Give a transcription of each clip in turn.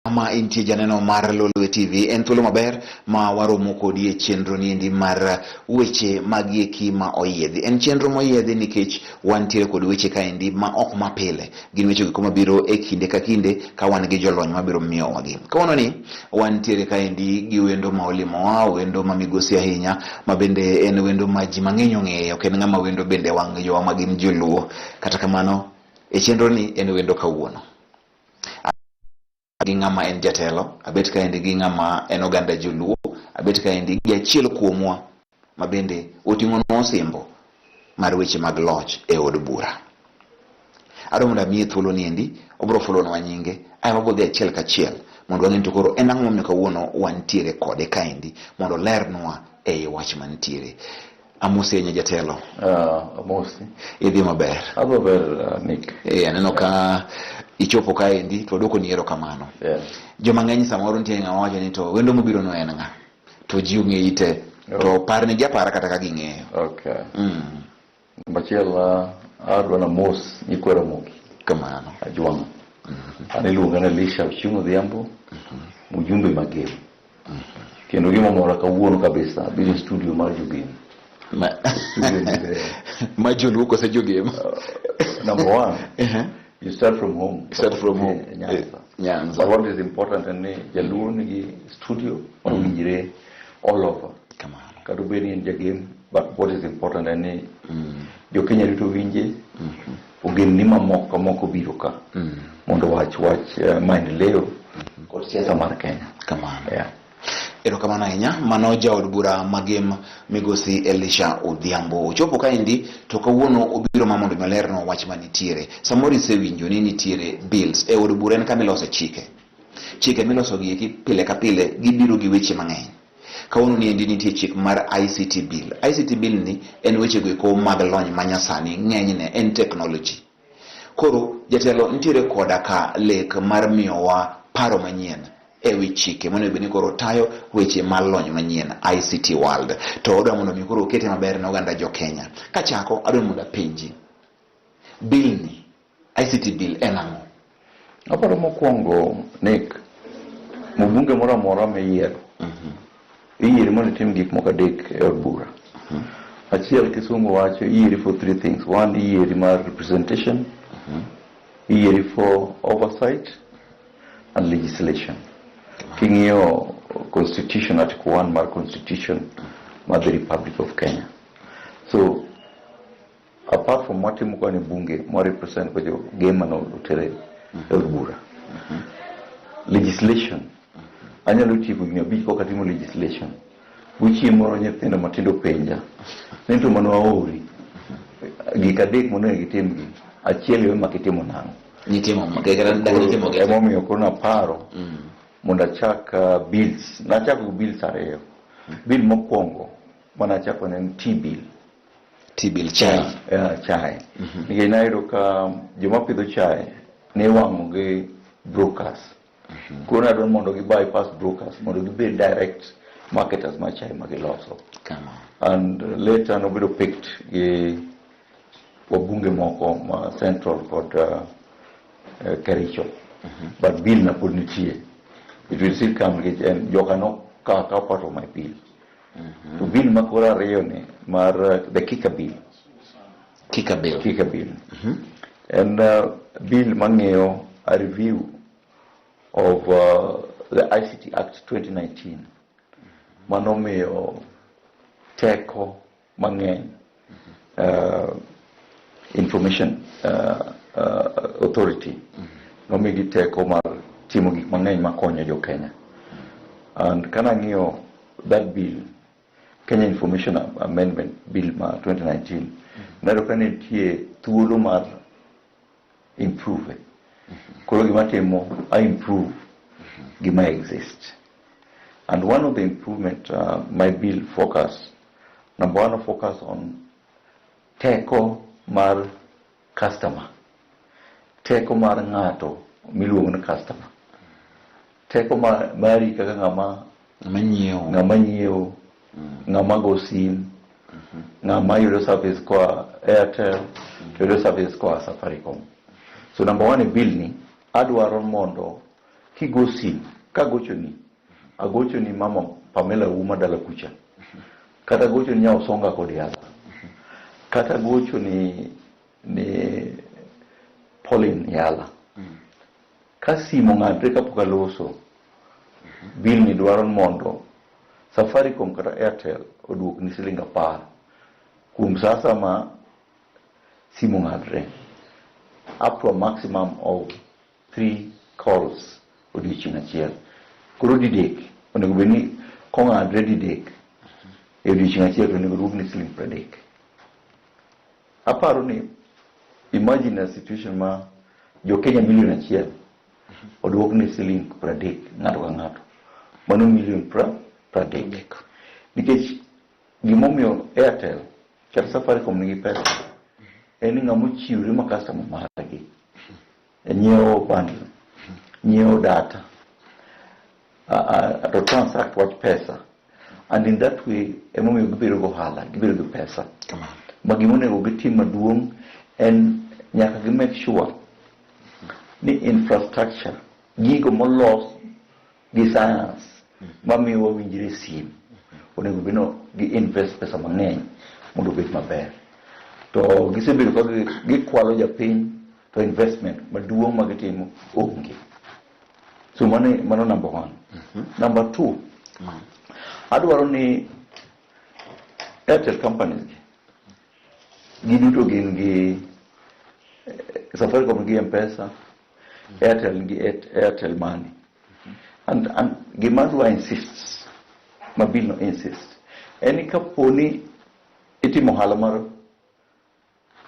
Ma intie janeno mar Lolwe TV en thuolo maber ma waromo kodi e chenro niendi mar weche mag eki ma oyiedhi. En chenro moyiedhi nikech wantiere kod weche kaendi ma ok mapile. Gin weche go mabiro e kinde ka kinde ka wan gi jolony mabiro miyowa gi. Kawuono ni wantiere kaendi gi wendo ma olimowa, wendo ma migosi ahinya, ma bende en wendo ma ji mang'eny ong'eyo, ok en ng'ama wendo bende wang' jowa ma gin joluo. Kata kamano, e chenro ni en wendo kawuono. Gi ng'ama en jatelo, abet kaendi gi ng'ama en oganda joluo, abet kaendi gi achiel kuomwa ma bende oting'onwa osimbo mar weche mag loch e od bura. Adwa mondo amiye thuolo niendi, obiro fulonwa nyinge, ae wabiro dhi achiel kachiel mondo wang'e ni to koro en ang'o momiyo kawuono wantiere kode kaendi mondo olernwa ei wach mantiere. Amosi ahinya jatelo. Amosi. Idhi maber. Adhi maber, Nick. Aneno ka ichopo kaendi to waduoko ni erokamano. Joma ng'eny samoro nitie ng'ama wacho ni to wendo mobiro no en ng'a? To ji ong'eyi te. To parnegi apara kata ka ging'eyo. Okay. Namba achiel, adwa namos nyikwa Ramogi. Kamano. Ajwang'. An iluonga ni Elisha Ochieng' Odhiambo, mjumbe Magem. Kendo gima mora kawuono kabisa, abiro e studio mar Jogem. Studio ni ber. Ma joluo kose jogem? Number one, you start from home. Start from home. Nyanza. Nyanza. But what is important en ni jaluo nigi studio mawinjre all over. Kamano. Kata obed ni en jagem, but what is important en ni jo Kenya duto winje, ogendni mamoko moko biro ka mondo owach wach maendeleo kod siasa mar Kenya. Kamano. Yeah. Erokamano ahinya. Mano jaod bura Magem migosi Elisha Odhiambo. Ochopo kaendi to kawuono obiro ma mondo mi olernwa wach manitiere. Samoro isewinjo ni nitiere bills e od bura en kama ilose chike. Chike miloso gi eki pile ka pile gibiro gi weche mang'eny. Kawuono ni endi nitie chik mar ICT bill. ICT bill ni en weche go eko mag lony manyasani, ng'enyne en technology. Koro jatelo nitiere koda ka lek mar miyowa paro manyien e wi chike monego bed ni koro tayo weche mar lony manyien ICT world. To odwa mondo mi koro okete maber ne oganda jo Kenya. Kachako adwa mondo apenji. Bill ni ICT bill en ang'o? Aparo mokwongo, Nick, mbunge moro amora miyiero, iyieri mondo itim gik moko adek e od bura. Achiel kisungu wacho iyieri for three things. One, iyieri mar representation, iyieri for oversight and legislation. King'iyo constitution, article 1 mar constitution mar the Republic of Kenya. So apart from watimo ka ni bunge ma represent ko jo gema no otere e od bura. Legislation. Anyalo tieko higni 5 kok atimo legislation. Chieng' moro nyithindo matindo penja ni to mano aori gik adek monego gitim gi achiel iwe mak itimo nang'o. Nitimo kata dak nitimo gi. Emomiyo koro naparo mondo achak bills. Nachako gi bills ariyo. Bill mokwongo manachako ne en tea bill. Tea bill, chai. Yeah, chai. Nikech nayudo ka joma pidho chai ne iwang'o gi brokers. Koro nadwaro mondo gi bypass brokers mondo gibed direct marketers mar chai ma giloso. Kamano. And later nobedo picked gi wabunge moko ma Central kod Kericho. But bill na pod nitie. It will still come nikech en joka no ka ka part of my bill. To bill ma koro ariyo ni mar the Kika bill. Kika bill. Kika bill. En bill mang'iyo a review of the ICT Act 2019 manomiyo teko mang'eny information authority nomigi teko mar timo gik mang'eny makonyo jo Kenya. And kanang'iyo that bill, Kenya Information Amendment Bill ma 2019, nayudo ka nitie thuolo mar improve. Koro gima timo, I improve gima exist. And one of the improvement my bill focus, number one, focus on teko mar customer. Teko mar ng'ato miluongo ni customer. Teko mari kaka ng'ama Ng'ama nyiewo. Ng'ama nyiewo, ng'ama go sim, ng'ama yudo service koa Airtel, to yudo service koa Safaricom. So number one e bill ni, adwaro mondo Kigo sim, kagochoni, agochoni mama Pamela Uma dala kucha. Kata gochoni nya Osonga kod Yala. Kata gochoni ni Pauline Yala. Ka simu ong'adre kapok aloso, bill ni dwaro mondo Safaricom kata Airtel oduokni siling 10 kuom sasa ma simu ong'adre, up to a maximum of 3 calls odiochieng' achiel. Koro didek onego bed ni kong'adre didek e odiochieng' achiel to onego duokni siling 30. Aparo ni imagine a situation ma jo Kenya milion 1 oduokni siling 30 ng'ato ka ng'ato. Mano milion 30. Nikech gimomiyo Airtel kata Safaricom nigi pesa en ni ng'ama ochiwre ma customer margi e nyiewo bundle, nyiewo data, to transact wach pesa. And in that way emomiyo gibedo go ohala, gibedo gi pesa. Ma gimonego gitim maduong' en nyaka gi make sure ni infrastructure, gigo molos gi science mamiyo wawinjre sim, onego bed ni gi invest pesa mang'eny mondo obed maber. To gisebedo ka gikwalo japiny to investment maduong' ma gitimo onge. So mano number 1. Number 2, adwaro ni Airtel companies gi giduto gin gi Safaricom gi M-Pesa, Airtel gi Airtel Money. And gima adwa insist, ma bill no insist, en ni kapo ni itimo ohala mar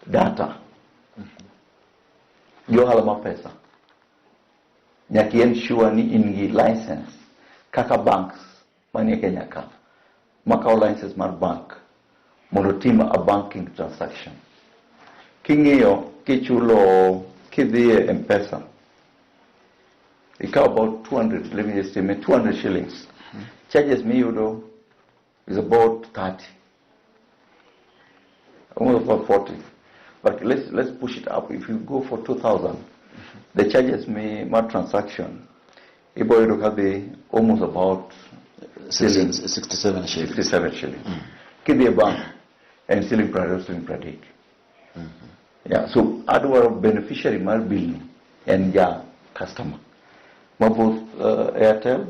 data gi ohala mar pesa, nyaka i ensure ni in gi license kaka banks manie Kenya ka, makawo license mar bank mondo otim a banking transaction. King'iyo, kichulo, kidhi e M-Pesa, ikawo about 200, let me estimate, 200 shillings. Charges miyudo is about 30. Almost about 40. But let's push it up. If you go for 2,000, the charges may mar transaction, ibo yudo kadhi almost about 67 shillings. 67 shillings. Kidhi e bank, en siling 20, siling 30. Yeah, so adwaro beneficiary mar bill ni en ja customer ma both Airtel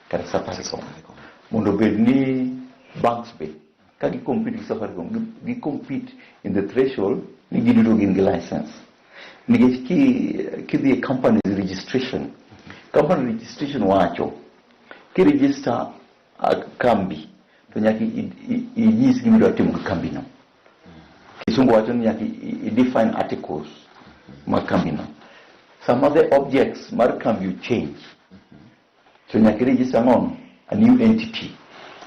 kata Safaricom. Mondo obed ni banks be ka gi compete gi Safaricom, gi compete in the threshold ni giduto gin gi license. Nikech kidhi e company registration, company registration wacho ki register kambi to nyaka inyis gima idwa timo gi kambi no. Kisungu wacho ni nyaka i define articles mag kambi no. Some of the objects mar kambi change, so nyaka i register ang'o? A new entity.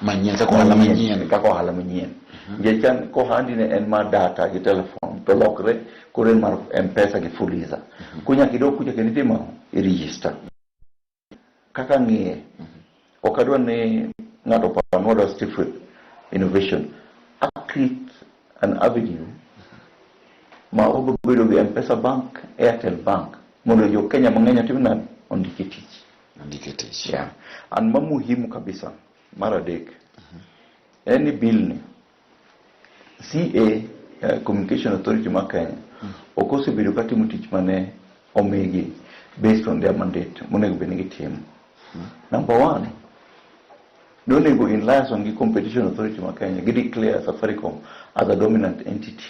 Manyien, kaka ohala manyien. Kaka ohala manyien. Nikech an kohandi ne en mar data gi telephone to lokre koro en mar M-Pesa gi Fuliza. Koro nyaka idog kucha kendo itimo ang'o? I register. Kaka ng'iye, ok adwa ni ng'ato opar ni wadwa stifle innovation. A create an avenue ma wabiro bedo gi M-Pesa Bank, Airtel Bank, mondo jo Kenya mang'eny otim nade? Ondike tich. Ondike tich. Yeah. And ma muhimu kabisa, mar adek, en ni bill ni, CA, Communication Authority ma Kenya, ok osebedo katimo tich mane omigi based on their mandate monego bed ni gitimo. Number 1, nonego in liaison gi Competition Authority ma Kenya, gi declare Safaricom as a dominant entity.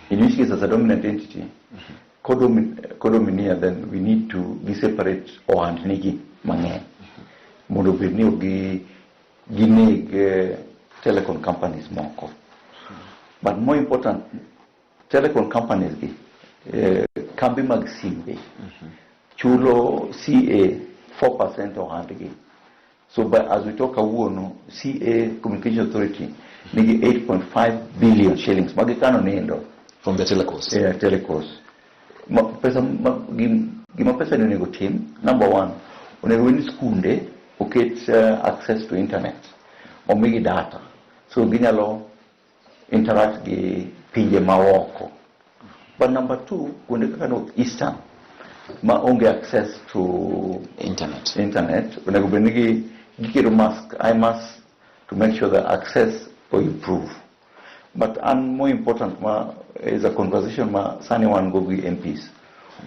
In which case, as a dominant entity, kodominia, then we need to gi separate ohandnigi mang'eny mondo obed ni ok gineg telecom companies moko. But more important, telecom companies gi, kambi mag simbe, chulo CA 4% ohandgi. So by, as we talk kawuono, CA Communication Authority nigi 8.5 billion shillings magikano nindo. From the telecos. Yeah, telecos. Ma, pesa, ma, gima pesa ni onego tim, number 1, onego bed ni skunde oket access to internet, omigi data, so ginyalo interact gi pinje maoko. But number 2, kuonde kaka North Eastern, ma onge access to internet. Internet onego bed ni giketo mask eye mask to make sure that access o improve. But and more important ma is a conversation ma sani wan go gi MPs.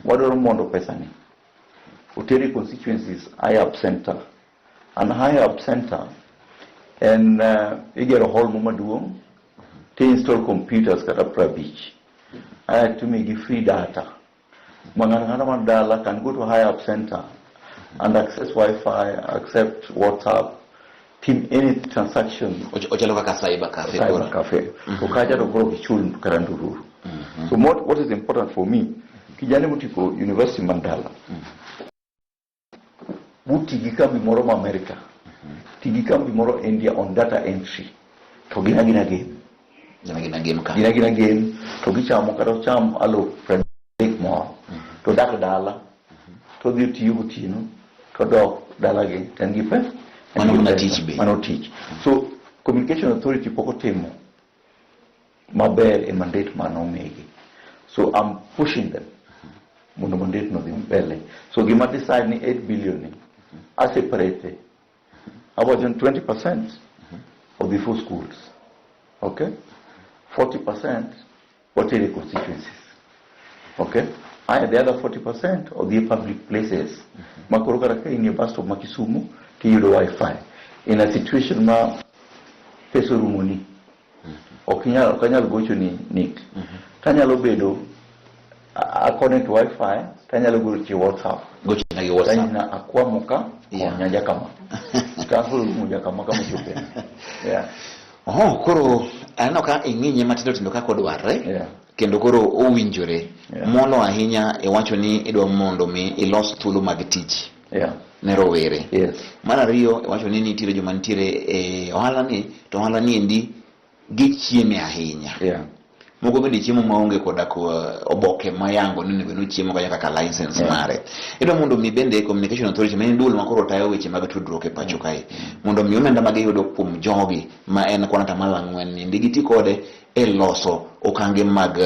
Wadwaro mondo pesa ni oter e constituencies iHub center. And iHub center en igero hall mo maduong' to install computers kata 50 ae to migi free data ma ng'ato ang'ata man dala can go to iHub center and access Wi-Fi, accept WhatsApp, tim any transaction. Ochalo kaka cyber cafe. Cyber cafe. To kacha to koro kichul kata ndururu. So what is important for me, kijana motiko university man dala, buti gi kambi moro ma America, ti gi kambi moro India on data entry, to gin agina game. Gina gina game ka. Gin agina game, to gichamo kata ocham 30,000 moro, to dak dala, to odhi otiyo gotieno, to dok dalagi, to en gi pesa. Mano mana tich be. Mano tich. So Communication Authority pok otimo maber e mandate manomigi. So I'm pushing them mondo mandate no dhi mbele. So gima decide ni 8 billion ni, a separate. Awacho ni 20% odhi for schools. Okay? 40% watere constituencies. Okay? Aya, the other 40% odhi e public places. Ma koro kata ka in e bus stop ma Kisumu, tiyudo Wi-Fi. In a situation ma pesa orumoni, ok anyal gocho ni Nick. Tanyalo bedo a connect Wi-Fi, tanyalo gocho WhatsApp. Gocho na gi WhatsApp. Tanyina akwamo ka, konya jakama. Transfer orumo jakama kama chope. Yeah. Oh, koro aneno ka ing'inye matindo tindo kaka odwarre. Kendo koro owinjore. Molo ahinya iwacho ni idwa mondo mi ilos thuolo mag tich ne rowere. Mar ariyo iwacho ni nitiere joma nitiere e ohala ni to ohala ni endi gichieme ahinya. Moko bende chiemo maonge koda oboke mayango ni onego ni ochiemo kanyo kaka license mare. Idwa mondo mi bende Communication Authority ma en duol ma koro tayo weche mag tudruok e pacho kae mondo mi omenda ma giyudo kuom jogi ma en kwan 40 ni endi giti kode e loso okange mag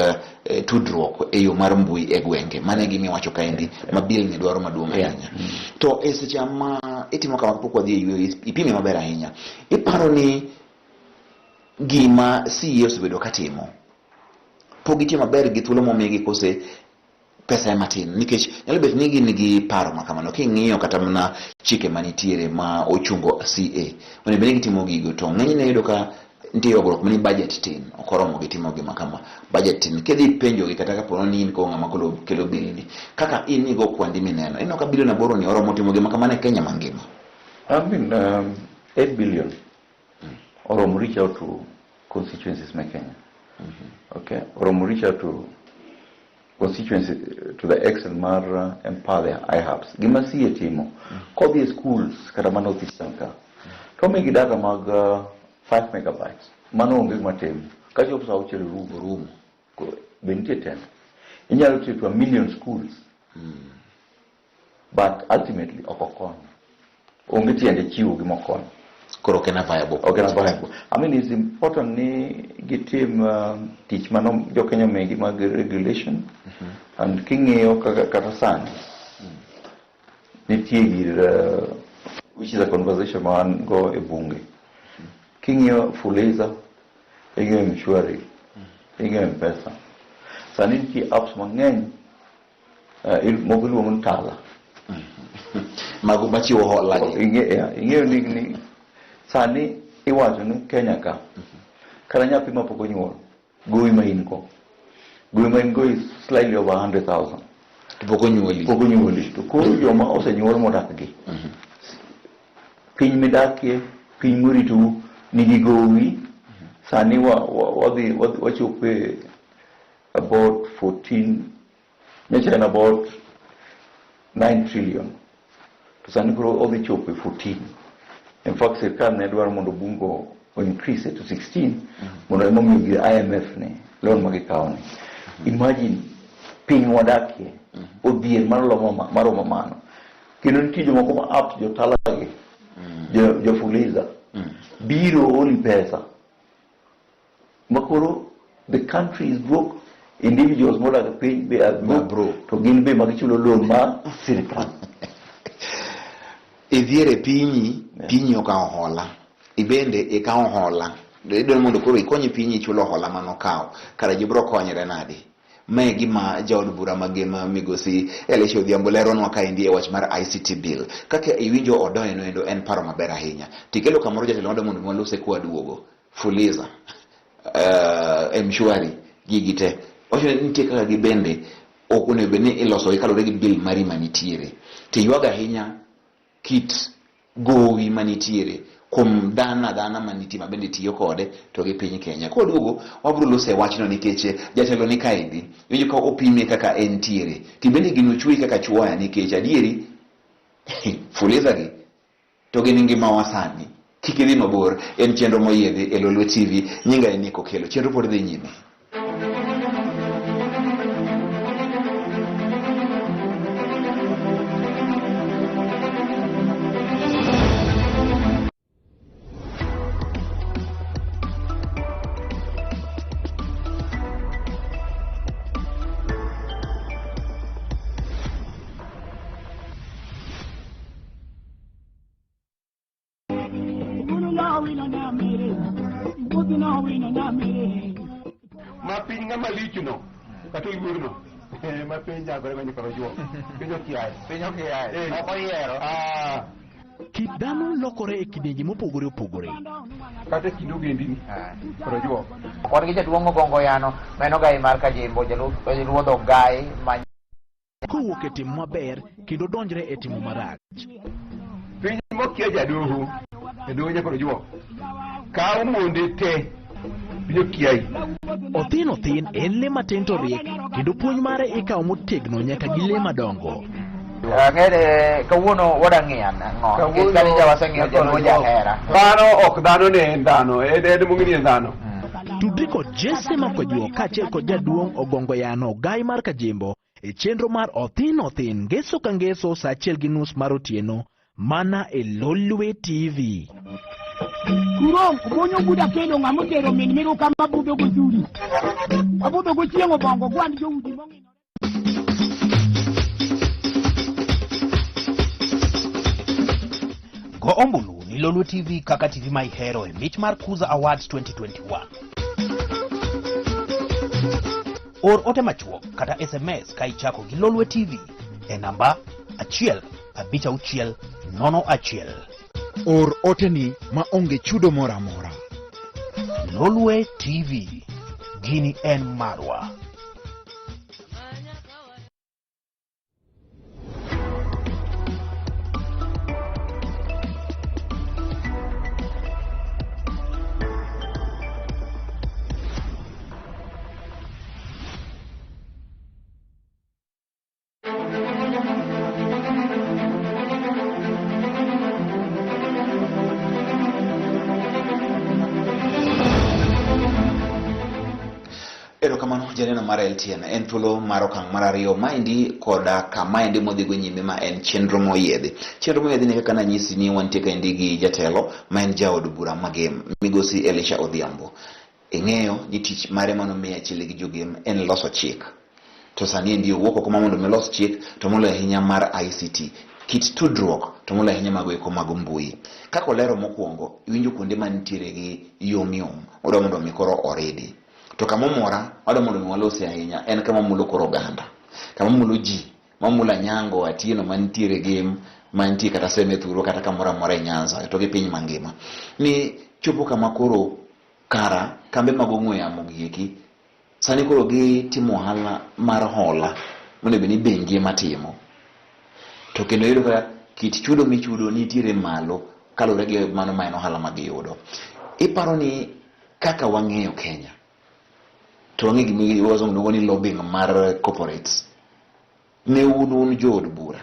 tudruok e yo mar mbui e gwenge. Mano e gima iwacho kaendi ma bill ni dwaro maduong' ahinya. To e seche ma itimo kama kapok wadhi e yueyo ipime maber ahinya. Iparo ni gima CA osebedo katimo pok gitiyo maber gi thuolo momigi kose pesa ema tin, nikech nyalo bet ni gin gi paro ma kamano. King'iyo kata mana chike manitiere ma ochungo CA onego bed ni gitimo gigo, to ng'enyne iyudo ka nitie ywaruok mani budget tin, ok oromo gi timo gima kama, budget tin. Kidhi penjogi kata kapo ni in ko ng'ama kelo kelo bill ni kaka in igo kwandi mineno, ineno ka bilion 8 ni oromo timo gima kamano e Kenya mangima? I mean, 8 billion oromo reach out to constituencies ma Kenya. Okay? Oromo reach out to constituency to the extent mar empower their iHubs. Gima CA timo, kodhi e schools kata ma North Eastern ka, to migi data mag 5 megabytes. Mano onge gima timo. Kachopo sa 6 orumo. Orumo. Be nitie 10. Inyalo tiyo to a million schools. But ultimately ok okony. Onge tiende chiwo gima okony. Koro ok en a viable. Ok en a viable. I mean, it's important ni gitim tich mano jo Kenya omigi mag regulation. And king'iyo kaka kata sani, nitie gir, which is a conversation ma wan go e bunge. King'iyo Fuliza, ing'iyo M-Shwari, ing'iyo M-Pesa. Sani nitie apps mang'eny, moko iluongo ni Tala. Mago machiwo hola gi. Ing'eyo ni sani iwacho ni Kenya ka, kata nyathi mapok onyuol, gowi ma in go. Gowi ma in go is slightly over 100,000. To pok onyuoli. Pok onyuoli. To koro joma osenyuol modak gi. Piny midakie, piny moritou nigi gowi. Sani wadhi wachopo e about 14, nyocha en about 9 trillion. To sani koro odhi chopo e 14. In fact, sirkal ne dwaro mondo bunge o increase it to 16 mondo emomiyo gir IMF ni loan ma gikawo ni. Imagine piny wadakie odhier maromo mano. Kendo nitie jomoko ma apps jo Tala gi, jo Fuliza biro oli pesa. Makoro the country is broke. Individuals modak e piny be are broke, to gin be magichulo loan mar sirikal. Idhier e pinyi, pinyi okawo hola. Ibende ikawo hola. Idwaro mondo koro ikony pinyi chulo hola manokawo. Kara ji biro konyre nade? Ma e gima jaod bura magema migosi Elisha Odhiambo leronwa kaendi e wach mar ICT bill. Kaka iwinjo odoye noendo en paro maber ahinya. Tikelo kamoro jatelo madwa mondo walose kwaduogo. Fuliza. M-Shwari. Gigi te. Wacho ni nitie kaka gibende ok onego bed ni ilosogi kaluwore gi bill mari manitiere. To iywago ahinya kit gowi manitiere kuom dhano adhana manitie mabende tiyo kode to gi piny Kenya. Kwaduogo wabiro loso e wachno nikech jatelo ni kaendi iwinjo ka opime kaka entiere to bende gino chwoyi kaka chwoya nikech adieri Fuliza gi to gin ngimawa sani. Kik idhi mabor, en chenro moyiedhi e Lolwe TV. Nyinga en Nick Okello. Chenro pod dhi nyime. Ma piny ng'ama lichno kata oluorno ma piny jagore ma nyikoro juok piny okiaye piny okiaye ok oyiero. Kit dhano lokore e kidienje mopogore opogore. Kata e kind ogendini koro juok. Wan gi jaduong' Ogongo Yano, mano Gai mar Kajimbo, jaluo dho Gai ma Kowuok e timo maber kendo donjre e timo marach. Piny mokia jadoho, jadoho nyakoro juok. Kaw monde te, piny okiayi. Othin othin en le matin to riek kendo puonj mare ikawo motegno nyaka gi le madongo. Ang'ere kawuono wada ng'iyo ang'o? Nikech kane ja waseng'iyo jaluo jahera. Dhano ok dhano ne en dhano, en en mong'e ni en dhano. Tudri kod Jesse Makojuok kaachiel kod jaduong' Ogongo Yano Gai mar Kajimbo e chenro mar Othin Othin ngeso ka ngeso saa 1:30 mar otieno mana e Lolwe TV. Kurom omonyo buda kelo ng'ama otero min miruka mabudho gochuri. Abudho gochieng' obongo gwand joudi mong'inore. Go ombulu ni Lolwe TV kaka TV ma ihero e mich mar Kuza Awards 2021. Or ote machuok kata SMS ka ichako gi Lolwe TV e namba 1 5 6 0 1. Or oteni ma onge chudo moro amora. Lolwe TV. Gini en marwa. Erokamano janeno mar LTN, en thuolo mar okang' mar ariyo maendi koda kamaendi modhigo nyime ma en chenro moyiedhi. Chenro moyiedhi ni kaka nanyisi ni wantie kaendi gi jatelo ma en jaod bura Magem, migosi Elisha Odhiambo. Ing'eyo ni tich mare manomiye achiel gi jogem en loso chik. To sani endi owuok oko ma mondo mi olos chik to moloyo ahinya mar ICT. Kit tudruok to moloyo ahinya mago eko mag mbui. Kaka olero mokwongo, iwinjo kuonde mantiere gi yom yom, odwa mondo mi koro oridi. To kama omora, wadwa mondo mi walose ahinya, en kama mulo koro oganda. Kama mulo ji, mamulo Anyango, Atieno mantiere Gem, mantie kata Seme Thuro, kata kamoro amora e Nyanza, to gi piny mangima. Ni chopo kama koro kara kambe mag ong'we yamo gi eki, sani koro gitimo ohala mar hola, monego bed ni bengi ema timo. To kendo iyudo ka kit chudo michudo nitiere malo kaluwore gi mano ma en ohala ma giyudo. Iparo ni kaka wang'eyo Kenya, to wang'eyo gima wazungu luongo ni lobbying mar corporates, ne un un jood bura,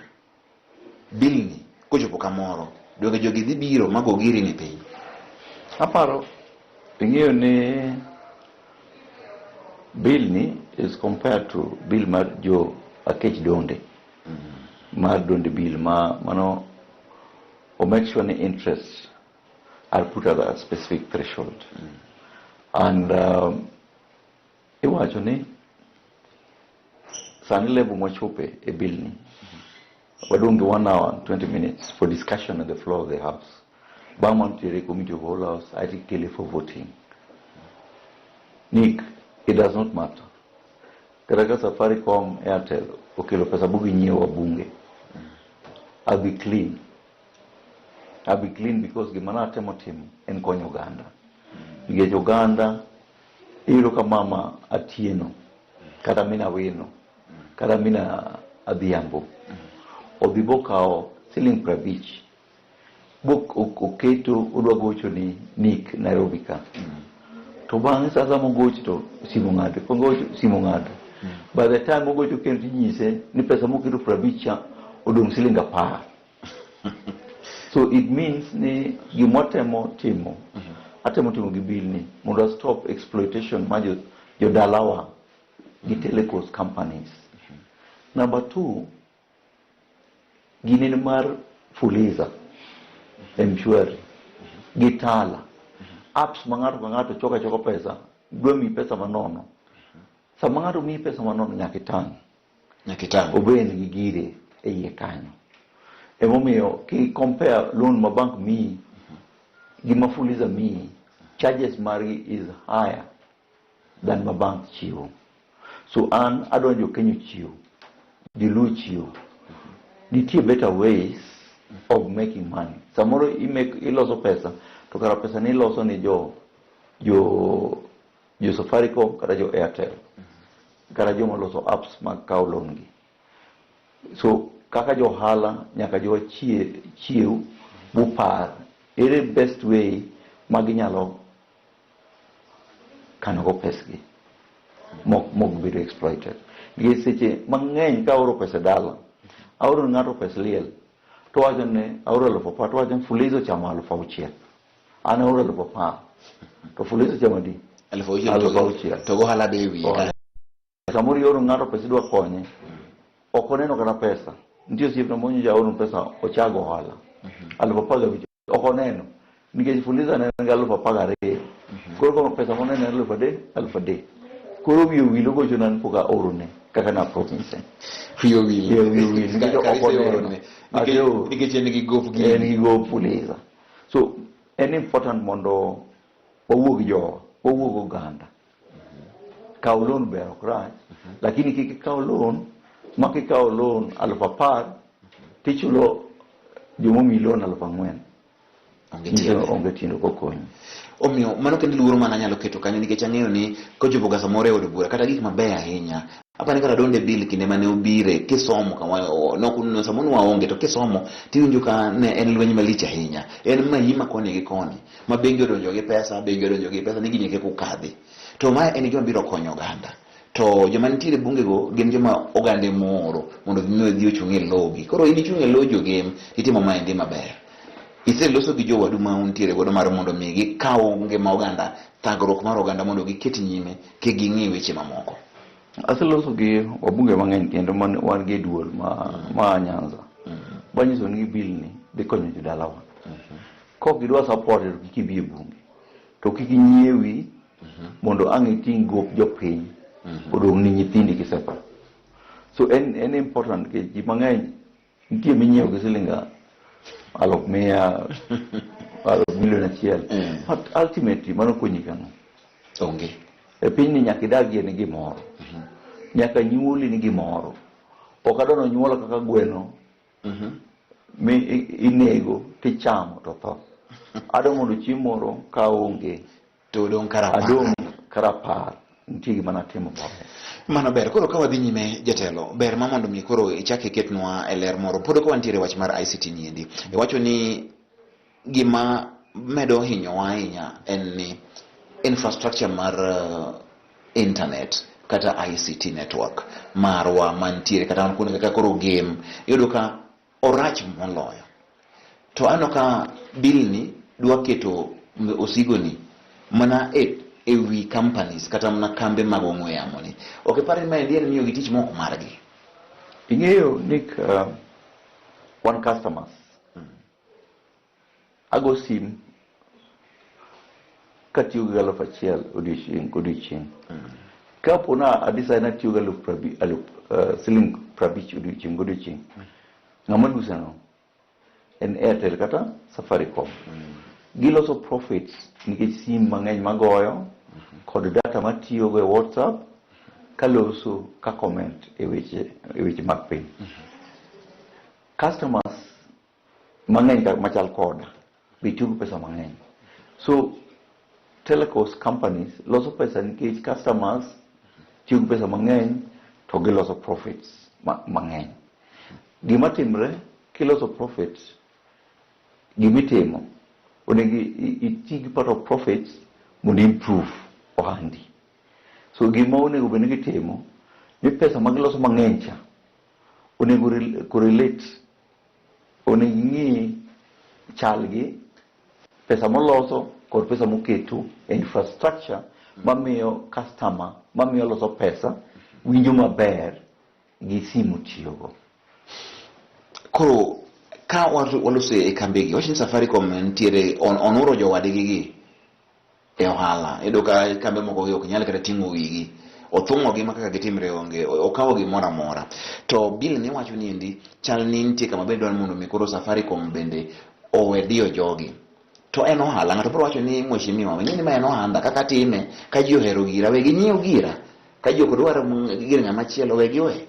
bill ni kochopo kamoro, donge jogi dhi biro ma go giri ni piny? Aparo ing'eyo ni bill ni is compared to bill mar jo Akech Donde mar Donde bill ma mano o make sure ni interests are put at a specific threshold and iwacho ni Sani level mwachope e bill ni, wadong' gi 1 hour and 20 minutes for discussion on the floor of the house. Bang' mano tere committee of whole house, aeto ikele for voting. Nick, it does not matter. Kata ka Safaricom, Airtel okelo pesa bu ginyiewo wabunge. I'll be clean. I'll be clean because gima natemo timo en konyo oganda. Nikech oganda iyudo ka mama Atieno kata mina Wino kata mina Adhiambo odhi bokawo siling 50 bok oketo odwa gocho ni Nick Nairobi ka. To bang'e sasa mogocho to simu ng'ado, kogocho simu ng'ado. By the time ogocho kendo tinyise ni pesa moketo 50 cha odong' siling 10. So it means ni gimwatemo timo, atemo timo gi bill ni mondo a stop exploitation mar jodalawa gi telecos companies. Number 2, gini ni mar Fuliza, M-Shwari, gi Tala. Apps ma ng'ato ka ng'ato choko achoka pesa, dwa miyi pesa manono. Sama ng'ato miyi pesa manono nyaka itang'. Nyaka itang'. Obed gi gire e iye kanyo. Emomiyo ki compare loan ma bank miyi gi ma Fuliza miyi, charges margi is higher than ma bank chiwo. So an adwa ni jo Kenya ochiew, joluo ochiew. Nitie better ways of making money. Samoro iloso pesa, to kara pesa ni iloso ni jo Safaricom kata jo Airtel, kata joma loso apps mag kawo loan gi. So kaka jo ohala nyaka jowa chiew bupar ere best way ma ginyalo kano go pesgi mok bedo exploited. Nikech seche mang'eny ka aoro pesa dala, aoro ne ng'ato pes liel, to wacho ni aoro 10,000, to wacho ni Fuliza ochamo 6,000. An aoro 10,000, to Fuliza ochamo adi? 6,000. 6,000. To gohala be e wiye Ohala. Samoro ioro ng'ato pesa idwa konye, ok oneno kata pesa. Nitie osiepna monyo jaoro pesa ochago ohala. 15,000 ok oneno. Nikech Fuliza ne en gi 12,000. Koro koro pesa moneno en 3,000, 3,000. Koro wiye owil ogochona ni pok aorone kaka na promise. Wiye owil. Wiye owil. Nikech Kare ok oneno. iseorone. Nikech en gi gop gi. En gi gop Fuliza. So en important mondo wawuog jowa, wawuog oganda. Kaw loan ber ok rach, lakini kik ikaw loan ma kikawo loan 10,000 tichulo jomomiyi loan 4,000. Onge tiende. Onge tiende kokonyi. Omiyo mano kendo luoro mana anyalo keto kanyo nikech ang'eyo ni kochopo ga samoro e od bura kata gik mabeyo ahinya. Apani kata donde bill kinde mane obire kisomo kama nok samoro waonge to kisomo tiwinjo ka ne en lweny malich ahinya. En mahima koni gi koni ma bengi odonjo gi pesa, bengi odonjo gi pesa ni gini kik ukadhi. To mae en gima biro konyo oganda. To joma nitiere bunge go gin joma oganda emooro mondo odhi ochung' e logi. Koro in ichung' e lo jogem titimo maendi maber. Iseloso gi jowadu ma untiere godo mar mondo mi gikaw ngima oganda, thagruok mar oganda mondo giket nyime kik ging'i weche mamoko. Aseloso gi wabunge mang'eny kendo wan gi duol ma Nyanza. Wanyiso ni bill ni dhi konyo jodalawa. Kok gidwa support to kik ibi e bunge. To kik inyiewi mondo ang' iting' gop jopiny odong' ni nyithindi kisetho. So en important nikech ji mang'eny nitie minyiewo gi siling 100,000, 1,000,000. But ultimately mano konyi kang'o? Onge. E pinyni nyaka idagie ni gimoro. Nyaka nyuoli ni gimoro. Ok adwa nonyuola kaka gweno mi inego tichamo to tho. Adwa mondo chieng' moro ka onge to odong' karapar. Adong' karapar. Nitie gima natimo maber. Mano ber. Koro ka wadhi nyime jatelo, ber ma mondo mi koro ichak iketnwa e ler moro. Pod ka wantiere wach mar ICT ni endi. Iwacho ni gima medo hinyowa ahinya en ni infrastructure mar internet kata ICT network marwa mantiere kata kuonde kaka koro game iyudo ka orach moloyo. To aneno ka bill ni dwa keto osigoni mana e wi companies kata mana kambe mag ong'we yamo ni. Ok ipar ni maendi en miyogi tich mok margi? Ing'eyo Nick, wan customers. Ago sim katiyo gi 1,000 odiochieng' kodiochieng'. Kapo na adecide natiyo gi aluf aluf siling 50 odiochieng' godiochieng', ng'ama lusa no en Airtel kata Safaricom. Giloso profits nikech sim mang'eny magoyo kod data matiyogo e WhatsApp kaloso ka comment e weche mag piny. Customers mang'eny machal koda be tiyo gi pesa mang'eny. So telecos companies loso pesa nikech customers tiyo gi pesa mang'eny to giloso profits mang'eny. Gima timre kiloso profits, gimitimo onego iti gi part of profits mondo improve ohandi. So gima onego bed ni gitimo ni pesa ma giloso mang'eny cha onego correlate, onego ing'i chalgi pesa moloso kod pesa moketo e infrastructure mamiyo customer mamiyo loso pesa winjo maber gi simu tiyogo. Koro ka waloso e kambegi, wach ni Safaricom nitiere onuro jowadgi gi e ohala. Iyudo ka kambe moko gi ok nyal kata ting'o wigi. Othung'ogi ma kaka gitimre onge, okawo gimoro amora. To bill miwacho ni endi chal ni nitie kama bende dwaro mondo mi koro Safaricom bende owe diyo jogi. To en ohala, ng'ato biro wacho ni mheshimiwa, ing'e ni ma en ohanda, kaka atime, ka ji ohero gira, we ginyiew gira. Ka ji ok dwar gir ng'ama chielo, we giwe.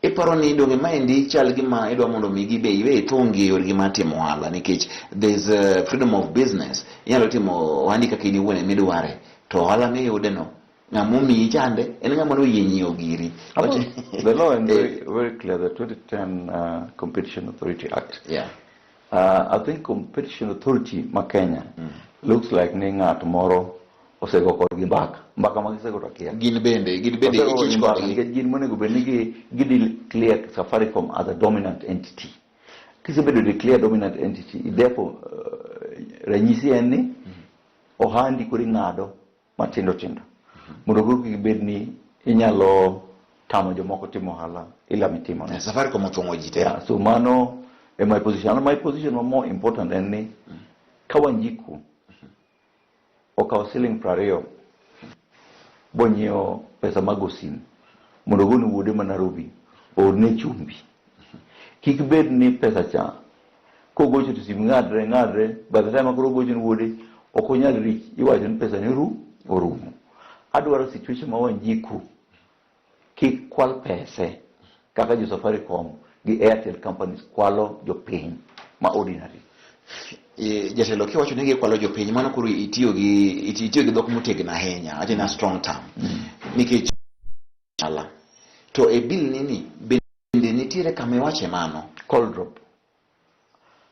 Iparo ni donge maendi chal gima idwa mondo mi gibe iwe ithunggi e yorgi mar timo ohala nikech there's a freedom of business. Inyalo timo ohandi kaka in iwuon emidware, to ohala miyude no, ng'ama omiyi chande en ng'ama noyie nyiewo giri. The law is very, very clear, the 2010 Competition Authority Act. I think Competition Authority ma Kenya looks like ni ng'at moro osego kodgi mbaka. Mbaka ma gisego to akia. Gin bende Osego kodgi ichich mbaka kodgi. nikech gin monego bed ni gi declare Safaricom as a dominant entity. Kisebedo declare dominant entity, therefore ranyisi en ni ohandi koro ing'ado matindo tindo. Mondo koro kik bed ni inyalo tamo jomoko timo ohala ila mitimo. Safaricom othung'o ji te. Yeah, so mano e my position. And my position ma more important en ni ka Wanjiku okawo siling 20 bonyiewo pesa mag osim mondo ogone wuode ma Nairobi oorne chumbi. Kik bed ni pesa cha kogocho to sim ng'adre, by the time koro ogocho ne wuode ok onyal reach, iwacho ni pesa ni orumo. Adwaro situation ma Wanjiku kik kwal pese kaka jo Safaricom gi Airtel companies kwalo jopiny ma ordinary. Jatelo kiwacho ni gikwalo jopiny, mano koro itiyo gi dhok motegno ahinya, awacho ni a strong term. Nikech ohala. To e bill ni bende nitiere kama iwache mano? Call drop.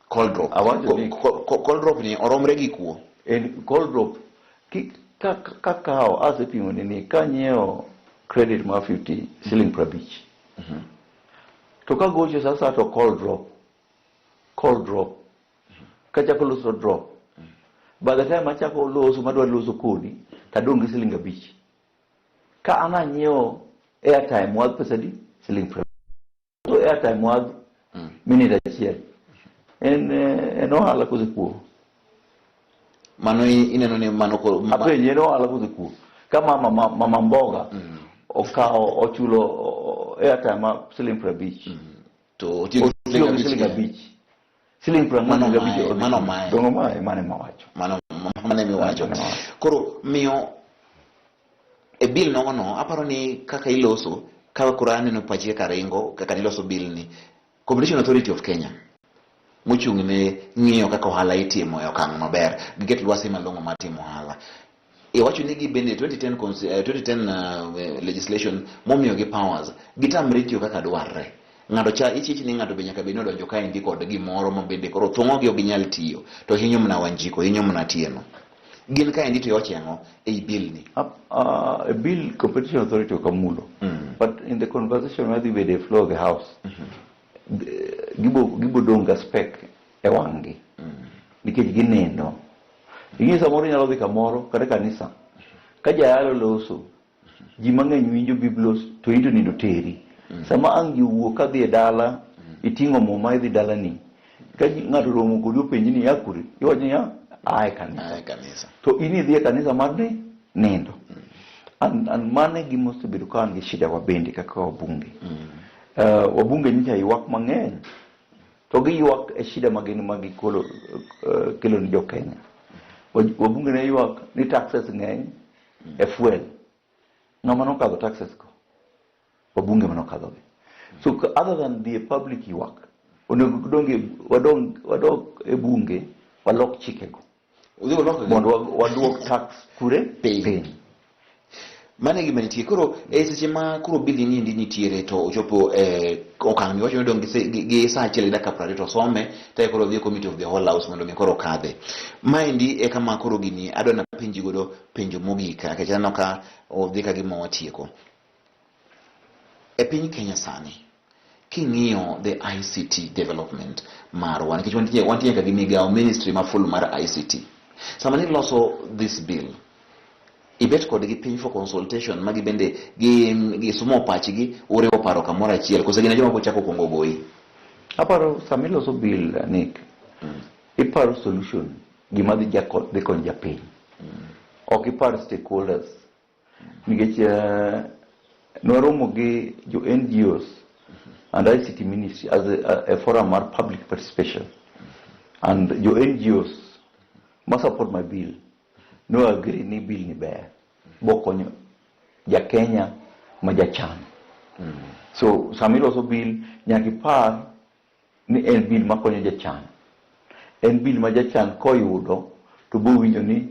Call drop. Awacho ni Call drop ni oromre gi kuo. En call drop ka kawo asepimo ni kanyiewo credit mar 50 siling 50. To kagocho sasa to call drop. Call drop. Kachako loso drop. By the time achako loso madwa loso kodi, tadong' gi siling 5. Ka an anyiewo airtime worth pesa adi? Siling 20. So airtime worth minute achiel. En ohala kose kuo? Mano ineno ni mano koro Apenji, en ohala kose kuo? Ka mama mboga okawo ochulo airtime ma siling 50. To otiyo gi siling 5. Siling 45. Mano mae. Dongo mae, mano ema wacho. Mano ema iwacho. Koro miyo e bill nogo no, aparo ni kaka iloso, kaka koro aneno pachi kaka ringo, kaka niloso bill ni, Competition Authority of Kenya, mochung' ne ng'iyo kaka ohala itimo e okang' maber, giket lwasi malong'o mar timo ohala. Iwacho ni gibende 2010 legislation momiyogi powers, gitamre tiyo kaka dwarre. Ng'ato cha ichich ni ng'ato be nyaka bed ni odonjo kaendi kod gimoro ma bende koro thung'ogi ok ginyal tiyo, to hinyo mana Wanjiko, hinyo mana Atieno. Gin kaendi to iwacho ang'o ei bill ni? A bill Competition Authority ok amulo. But in the conversation madhi bedo e floor of the house, gibo dong' ga spec e wang'gi. Nikech ginindo. Ing'e samoro inyalo dhi kamoro kata kanisa. Ka jayalo loso, ji mang'eny winjo biblos to in to nindo teri. Sama ang' ji owuok kadhi e dala, iting'o muma idhi dalani. Ka ng'ato romo kodi openji ni ya kure, iwacho ni ya aa e kanisa. Aa e kanisa. To in idhi e kanisa mar ni nindo. And mano e gima osebedo ka wan gi shida wabende kaka wabunge. Wabunge nyicha ywak mang'eny to giywak e shida ma gin ma gikolo kelo ni jo Kenya. Wabunge ne ywak ni taxes ng'eny e fuel. Ng'ama nokadho taxes go? Wabunge manokadho gi. So other than the public ywak, onego gidong wadog e bunge walok chikego Udhi ulok mondo waduok tax kure? Piny. Piny. Mano e gima nitie koro e seche ma koro bill ni endi nitiere to ochopo e okang' miwacho ni odong' gi sa achiel gi dakika 20 to some to koro odhi e committee of the whole house mondo mi koro kadhe. Maendi e kama koro gini adwa napenji godo penjo mogik nikech aneno ka odhi ka gima watieko. E piny Kenya sani king'iyo the ICT development marwa nikech wantie nyaka gi migawo ministry ma full mar ICT. Sama niloso this bill ibet kodgi piny for consultation magi bende gi gisumo pachgi uriwo paro kamoro achiel koso gin e joma chako kuongo goyi? Aparo sama iloso bill, Nick, iparo solution gima dhi konyo japiny. Ok ipar stakeholders. Nikech nwaromo gi jo NGOs and ICT ministry as a forum mar public participation. And jo NGOs ma support my bill no agree ni bill ni ber. Bokonyo ja Kenya ma jachan. So sama iloso bill nyaka ipar ni en bill makonyo jachan. En bill ma jachan koyudo to bowinjo ni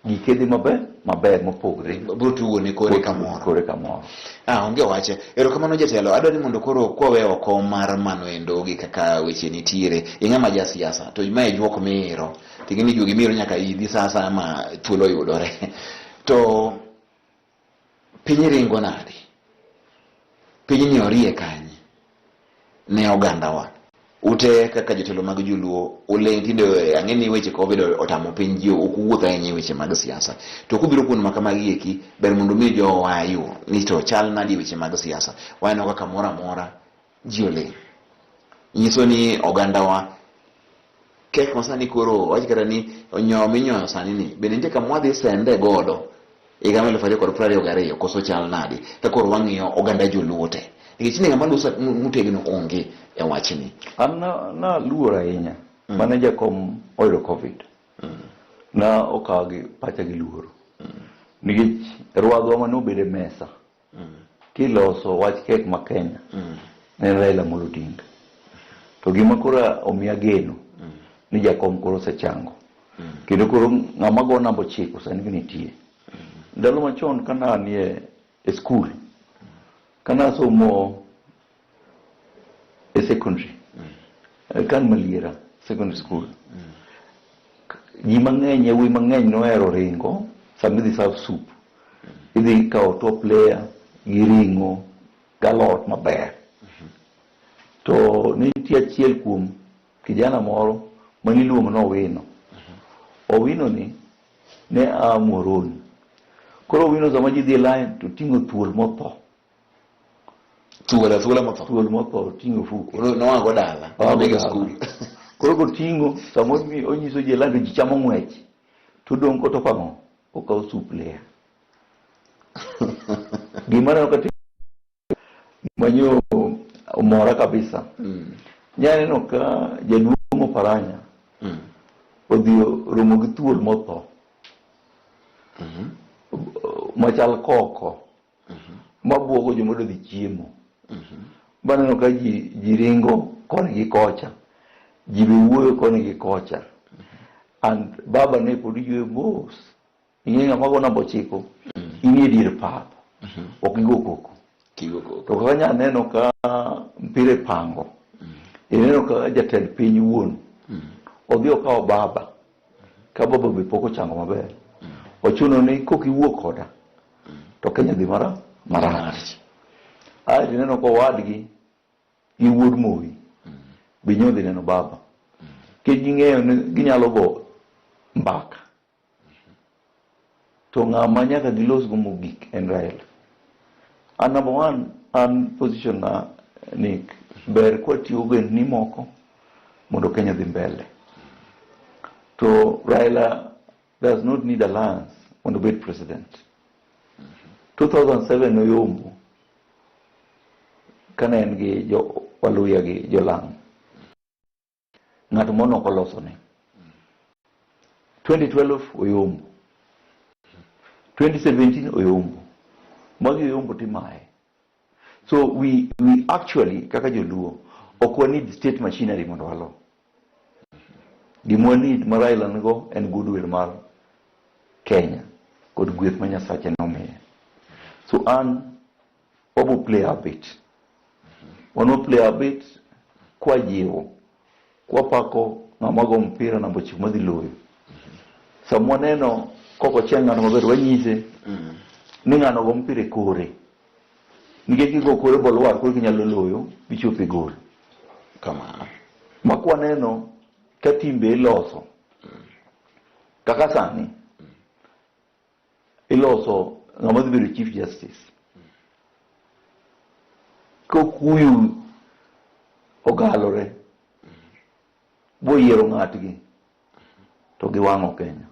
gike dhi maber maber mopogre. Biro tugo ne kore kamoro. Kore kamoro. Ah, onge wache. Erokamano jatelo. Adwa ni mondo koro kwawe oko mar mano endo gi kaka weche nitiere. Ing'ama ja siasa to mae juok miiro. Ting'e ni juogi miiro nyaka idhi sa asaya ma thuolo yudore. To piny ringo nade? Pinyni orie kanye? Ne ogandawa. Ute kaka jotelo mag joluo uling' tinde ang'e ni weche Covid otamo piny ji ok wuoth ahinya e weche mag siasa. To kubiro kuond ma kamagi eki ber mondo mi jowa yo ni to chal nadi e weche mag siasa. Waneno kaka kamoro amora ji oling'. Nyiso ni ogandawa kek ma sani koro wach kata ni onyowo minyoyo sani ni bende nitie kama wadhi sende godo higa mar 2022 koso chal nade ka koro wang'iyo oganda joluo te nikech ni ng'ama loso motegno onge e wachni. An naluor ahinya mane jakom oyudo Covid. Na okawa gi pacha gi luoro. Nikech rwadhwa mane obedo e mesa kiloso wach kek ma Kenya ne en Raila Amolo Odinga. To gima koro omiya geno ni jakom koro osechango. Kendo koro ng'ama go namba 9 sani nitie. Ndalo machon kane anie e skul, kane asomo e secondary, kan Maliera secondary school, ji mang'eny, yawuoyi mang'eny nohero ringo sama idhi serve soup. Idhi kawo top layer gi ring'o galot maber. To ne nitie achiel kuom kijana moro maniluongo ni Owino. Owino ni ne a Muhoroni. Koro Owino sama ji dhi e line to ting'o thuol motho. Thuol athuola motho. Thuol motho oting'o ofuke. Noa go dala. Oa go Odhi e dala. skul. Koro koting'o sama onyiso ji e line to ji chamo ng'wech. To odong' kotoko ang'o? Okawo soup layer. Gima aneno ka manyo omora kabisa. Nyaneno ka jaduong' Oparanya odhi romo gi thuol motho machal koko mabuogo joma dwa dhi chiemo. Baneno ka ji ringo koni gi kocha. Ji be wuoyo koni gi kocha. And baba ne pod yweyo mos. Ing'e ng'ama go namba 9, in e dier pap. Ok igo koko. Kigo koko. To kaka nya neno ka mpira ipango, ineno ka jatend piny wuon odhi okawo baba, ka baba be pok ochango maber. Ochuno ni kok iwuo koda, to Kenya dhi marach. Aeto ineno ka owadgi gi wuod Moi be nyo dhi neno baba. Nikech ging'eyo ni ginyalo go mbaka. To ng'ama nyaka gilosgo mogik en Raila. And number one, an position na Nick, ber kwatiyo ogendni moko mondo Kenya dhi mbele. To Raila does not need alliance mondo obed president. 2007 noyombo kane en gi jo Waluya gi Jolang'. Ng'at moro ok olosone. 2012 oyombo. 2017 oyombo. Magi oyombo timaye. So we actually kaka joluo ok wa need state machinery mondo walo. Gima wa need ma Raila nigo en goodwill mar Kenya kod gweth ma Nyasache nomiye. So an wabo play our bit. Wan wa play our bit kwajiwo, kwapako ng'ama go mpira namba 9 madhi loyo. Sama waneno kok ochiel ng'ato maber wanyise ni ng'ano go mpira e kore. Nikech kigo kore bolwar koro kinyalo loyo bichop e gol. Kamano. Ma kwaneno ka timbe iloso kaka sani iloso ng'ama dhi bedo chief justice kokuyu ogalore boyiero ng'atgi to giwang'o Kenya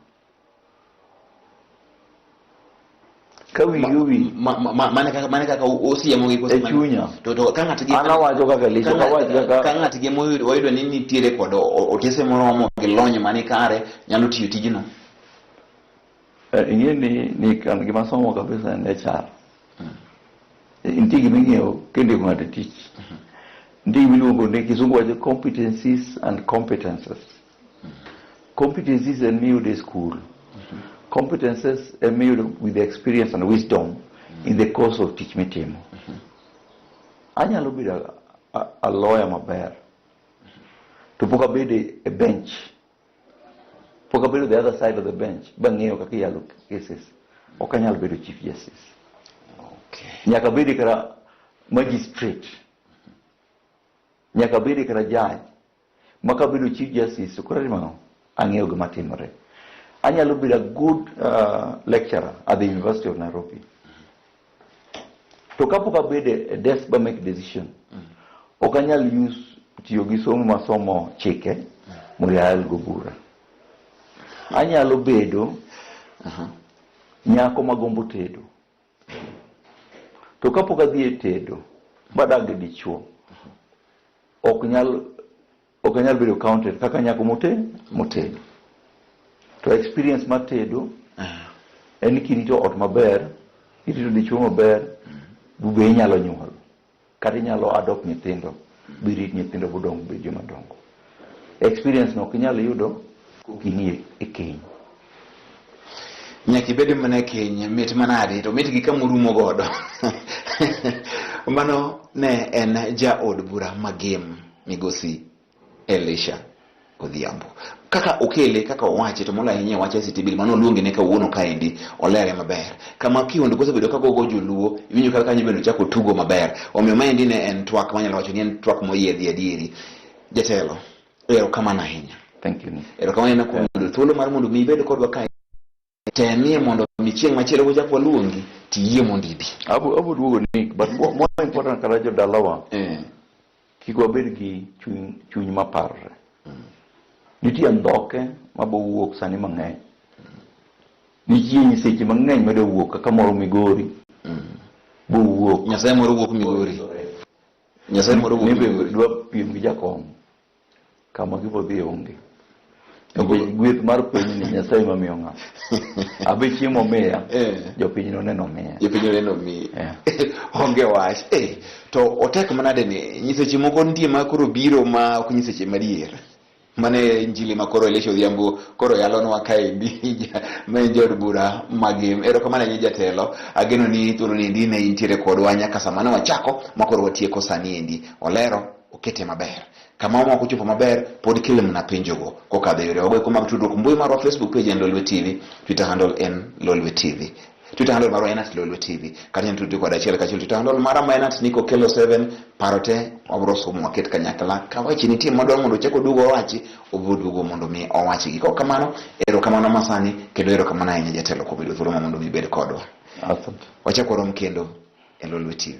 ka wigi owil Mane kaka osiemo gi E chunya. To ka ng'at gi An awacho kaka Elisha, ok awach kaka ka ng'at gi moyudo wayudo ni nitiere kod otese moromo gi lony mani kare nyalo tiyo tijno. Ing'e ni kan gima somo kabisa en HR. Nitie gima ing'eyo kindiko ng'ato e tich. Nitie gima iluongo ni kisungu wacho competencies and competences. Competencies en miyudo e school. Competences en miyudo with experience and wisdom in the course of tich mitimo. Anyalo bedo a lawyer maber to pok abedo e bench. Pok abedo the other side of the bench bang'eyo kaka iyalo cases. Ok anyal bedo chief justice. Nyaka abedi kata magistrate. Nyaka abedi kata judge. Ma kabedo chief justice to koro atimo ang'o? Ang'eyo gima timore. Anyalo bedo a good lecturer at the University of Nairobi. To kapok abedo e desk ba make decision, ok anyal use tiyo gi somo masomo chike mondo ayal go bura. Anyalo bedo nyako magombo tedo. To kapok adhi e tedo, badak gi dichuo, ok anyal bedo counted kaka nyako motedo. To experience mar tedo en kirito ot maber, irito dichuo maber, be inyalo nyuol. Kata inyalo adopt nyithindo, birit nyithindo bodong bed joma dongo. Experience no ok inyal yudo kokinie e keny. Nyaka ibed mana e keny, mit manade to mit gi kamorumo godo. Mano ne en jaod bura Magem migosi Elisha Odhiambo. Kaka okele, kaka owache, to moloyo ahinya e wach ICT bill mano oluonge ne kawuono kaendi olere maber. Kama kihondko osebedo ka gogo joluo, iwinjo kaka kanyo bende ochako tugo maber. Omiyo maendi ne en twak manyalo wacho ni en twak moyiedhi adieri. Jatelo, erokamano ahinya. Thank you. Erokamano ahinya kuom yudo thuolo mar mondo mi ibed kodwa kae. Temie mondo mi chieng' machielo kochak waluongi, tiyie mondo ibi. Abo duogo Nick, but more important kata jodalawa, kik wabed gi chuny maparre. Nitie andhoke mabowuok sani mang'eny. Nitie nyiseche mang'eny madwa wuok kaka moro Migori. Bowuok. Nyasaye moro wuok Migori. Nyasaye moro wuok Migori. Dwa piem gi jakom. Kama gibodhi onge. Nikech gweth mar piny ni Nyasaye mamiyo ng'ato. Abe chiemo miya, jopiny noneno miya. Jopiny noneno miya. Onge wach. To otek manade ni nyiseche moko nitie ma koro biro ma ok nyiseche madier. Mane injili ma koro Elisha Odhiambo koro yalonwa kaendi ma en jaod bura Magem. Erokamano ahinya jatelo. Ageno ni thuolo ni endi ne intiere kodwa nyaka sama ne wachako ma koro watieko sani endi. Olero okete maber. Kama moko ochopo maber pod kele mana penjogo kokadho e yore wago eko mag tudruok. Mbui marwa Facebook page en Lolwe TV, Twitter handle en Lolwe TV. Twitter handle marwa en @Lolwe TV. Kata inyalo tudri koda achiel kachiel Twitter handle mara ma en @NickOkello7. Paro te wabro somo waket kanyakla. Ka weche nitie madwaro mondo ochak oduog owachi, obiro duogo mondo mi owachgi. Kok kamano, erokamano masani kendo erokamano ahinya jatelo kuom yudo thuolo ma mondo mi ibed kodwa. Asante. Wachak warom kendo e Lolwe TV.